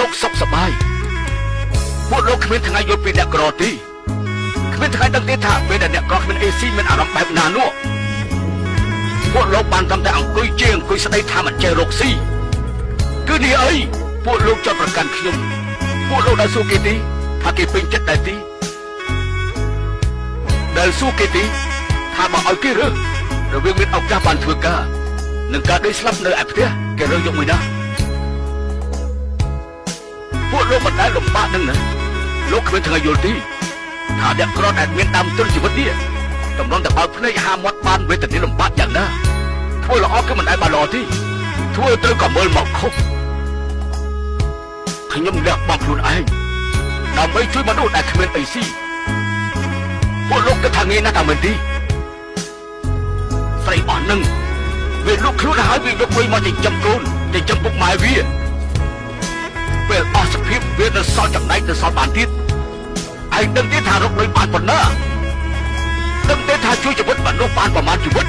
លោកសុខសប្បាយពួកលោកគ្មានថ្ងៃយល់ពីអ្នកក្រទេគ្មានថ្ងៃដឹងទេថាពេលដែលអ្នកក្រគ្មានអេស៊ីមានអារម្មណ៍បែបណានោះពួកលោកបានត្រឹមតែអង្គុយជេរអង្គុយស្ដីថាមិនចេះរកស៊ីគឺនេះអីពួកលោកចោទប្រកាន់ខ្ញុំពួកលោកដែលសួរគេទីថាគេពេញចិត្តដែរទីដែលសួរគេទីថាបើឲ្យគេរើសរវាងមានឱកាសបានធ្វើការនិងការដេកស្លាប់នៅឯផ្ទះគេរើសយកមួយណា ពួកលោកមិនដែលលំបាកនឹងណាលោកគ្មានថ្ងៃយល់ទេថាអ្នកក្រដែលមានដើមទុនជីវិតនេះតម្រុំតែបើកភ្នែកហាមាត់បានវេទនាលំបាកយ៉ាងណាធ្វើល្អគឺមិនដែលបានល្អទេធ្វើទៅក៏មើលមកខុសខ្ញុំលះបង់ខ្លួនឯងដើម្បីជួយមនុស្សដែលគ្មានអីស៊ីពួកលោកគិតថាងាយណាស់តែមែនទេស្រីអស់នឹងវាលុកខ្លួនហើយវាយកលុយមកចិញ្ចឹមកូនចិញ្ចឹមពុកម៉ែវា ពេលអស់សភាពវានៅសល់ចំណែកទៅសល់បានទៀតឯងដឹងទេថារកលុយបានប៉ុណ្ណាដឹងទេថាជួយជីវិតមនុស្សបានប្រមាណជីវិត។